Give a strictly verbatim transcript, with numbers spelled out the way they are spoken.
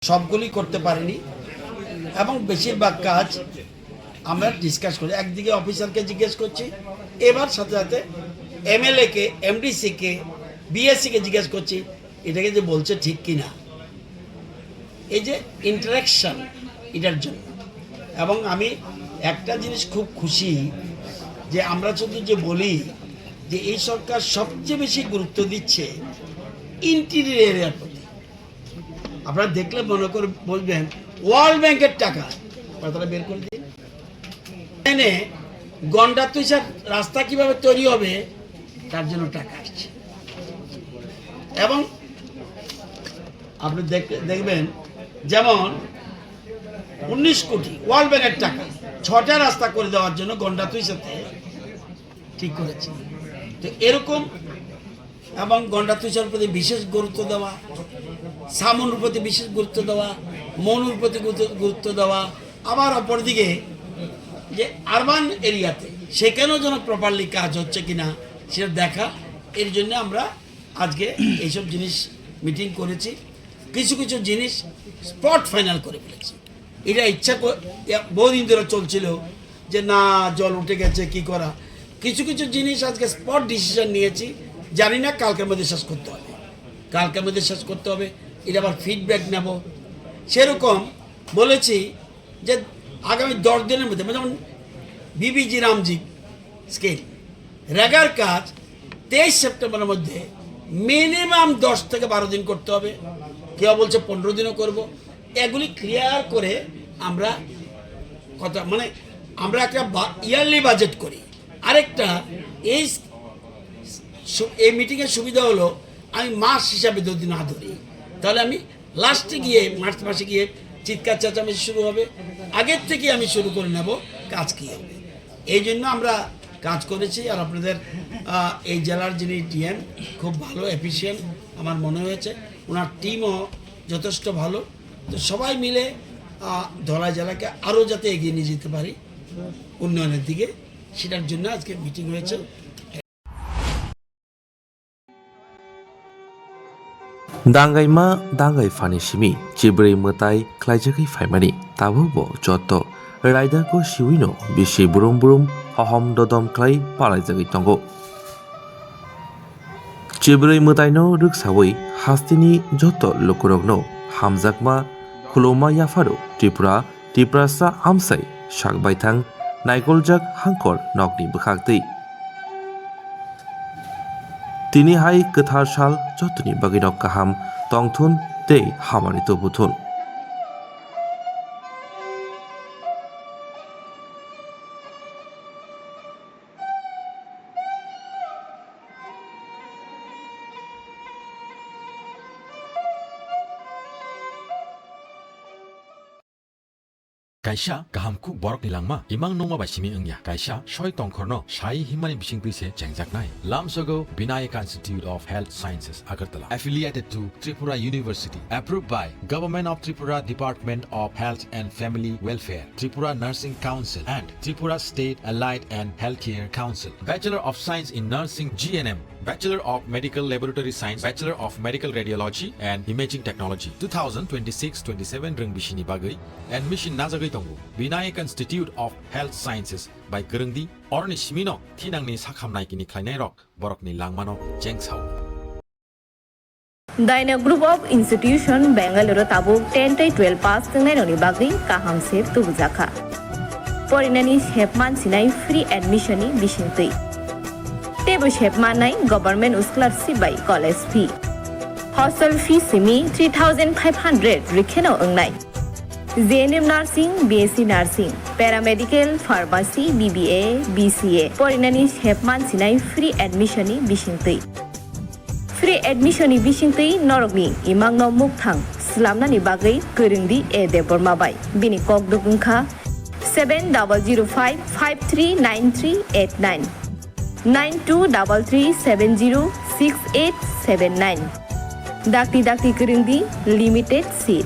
সবগুলি করতে পারিনি এবং বেশিরভাগ কাজ আমরা ডিসকাস করি। একদিকে অফিসারকে জিজ্ঞেস করছি, এবার সাথে সাথে এমএলএ কে, এমডিসি কে, বিএসসি কে জিজ্ঞেস করছি, এটাকে যে বলছে ঠিক কি না। এই যে ইন্টারাকশন, এটার জন্য। এবং আমি একটা জিনিস খুব খুশি যে আমরা শুধু যে বলি যে এই সরকার সবচেয়ে বেশি গুরুত্ব দিচ্ছে ইন্টেরিয়র এরিয়ার প্রতি। আপনারা দেখলে মনে করে বলবেন, ওয়ার্ল্ড ব্যাংকের টাকা, আপনারা বের করে দিন। এখানে গন্ডাতুইচার রাস্তা কিভাবে তৈরি হবে, তার জন্য টাকা আসছে। এবং আপনি দেখ-, দেখবেন, যেমন উনিশ কোটি ওয়ার্ল্ড ব্যাংকের টাকা, ছটা রাস্তা করে দেওয়ার জন্য গন্ডাতুইচাতে ঠিক করেছে। তো এরকম এবং গন্ডাতুইচার প্রতি বিশেষ গুরুত্ব দেওয়া, সামুর প্রতি বিশেষ গুরুত্ব দেওয়া, মনুর প্রতি গুরুত্ব, গুরুত্ব দেওয়া, আবার অপরদিকে যে আরবান এরিয়াতে সেখানেও যেন প্রপারলি কাজ হচ্ছে কিনা সেটা দেখা, এর জন্য আমরা আজকে এইসব জিনিস মিটিং করেছি। কিছু কিছু জিনিস স্পট ফাইনাল করে ফেলেছি। এটা ইচ্ছা কর-, ইয়া, বহুদিন ধরে চলছিল যে না, জল উঠে গেছে, কি করা। কিছু কিছু জিনিস আজকে স্পট ডিসিশন নিয়েছি, জানি না কালকের মধ্যে শেষ করতে হবে, কালকের মধ্যে শেষ করতে হবে। এটা আবার ফিডব্যাক নেব। সেরকম বলেছি যে আগামী দশ দিনের মধ্যে, যেমন বিবিজি রামজি স্কিম, রেগার কাজ তেইশ সেপ্টেম্বরের মধ্যে মিনিমাম দশ থেকে বারো দিন করতে হবে, কেউ বলছে পনেরো দিনও করব। এগুলি ক্লিয়ার করে আমরা কথা, মানে, আমরা একটা ইয়ারলি বাজেট করি। আরেকটা, এই সু-, এই মিটিংয়ের সুবিধা হলো আমি মাস হিসাবে যদি না ধরি, তাহলে আমি লাস্টে গিয়ে, মার্চ মাসে গিয়ে চিৎকার চেঁচামেচি শুরু হবে। আগের থেকে আমি শুরু করে নেব কাজ কী হবে। এই জন্য আমরা কাজ করেছি। আর আপনাদের, আহ, এই জেলার যিনি ডিএম, খুব ভালো, এফিশিয়েন্ট আমার মনে হয়েছে। ওনার টিমও যথেষ্ট ভালো। তো সবাই মিলে, আহ, ধলাই জেলাকে আরও যাতে এগিয়ে নিয়ে যেতে পারি উন্নয়নের দিকে, সেটার জন্য আজকে মিটিং হয়েছে। Dangaima dangai phani simi chibrwi mwtai khlaijagwi phaimani, tabukbo joto raidako siwino bisi brum brum hohom dodom khlai palaijagwi tongo. Chibrwi mwtaino rwksawi hasteni joto lukurokno hamjakma khuluma yapharo Tripura Tiprasa amsai sak baithang naikoljak hangkor nokni bwkhaktwi. Tini hai kwthar sal jotoni bagwino kaham tongthun tei hamari tubuthun. Kaisa kaham kuk borokni langma imang nungma bai simi wngya. Kaisa soi tongkhorno sai himmani bisingtwi se chengjaknai. Lamsogo Vinayak Institute of Health Sciences, Agartala, affiliated to Tripura University, approved by Government of Tripura Department of Health and Family Welfare, Tripura Nursing Council and Tripura State Allied and Healthcare Council. Bachelor of Science in Nursing, G N M, Bachelor of Medical Laboratory Science, Bachelor of Medical Radiology and Imaging Technology, two thousand twenty-six twenty-seven rwng bisini bagwi admission najagwi tongo. Vinayak Institute of Health Sciences bai kwrwngdi, oroni simino thinangni sakhamnai kini khlainairok borokni langmano chengsao. Dyna Group of Institution, Bengaluru tabuk ten tei twelve pass wngnai rokni bagwi kaham se tubujakha. Porinani sepman sinai free admission ni bisingtwi. Teibo sepmannai government scholarship bai college fee. Hostel fee simi three thousand five hundred rikheno wngnai. J N M Nursing, B S C Nursing, Paramedical, Pharmacy, B B A, B C A. Porinani sepman sinai free admission ni bisingtwi. Free admission ni bisingtwi norokni imangno mukthang slamnani bagwi kwrwngdi A Debbarma bai. Bini kokduk wngkha seven double zero five five three nine three eight nine, nine two double three seven zero six eight seven nine. Dakti dakti kwrwngdi, limited seat.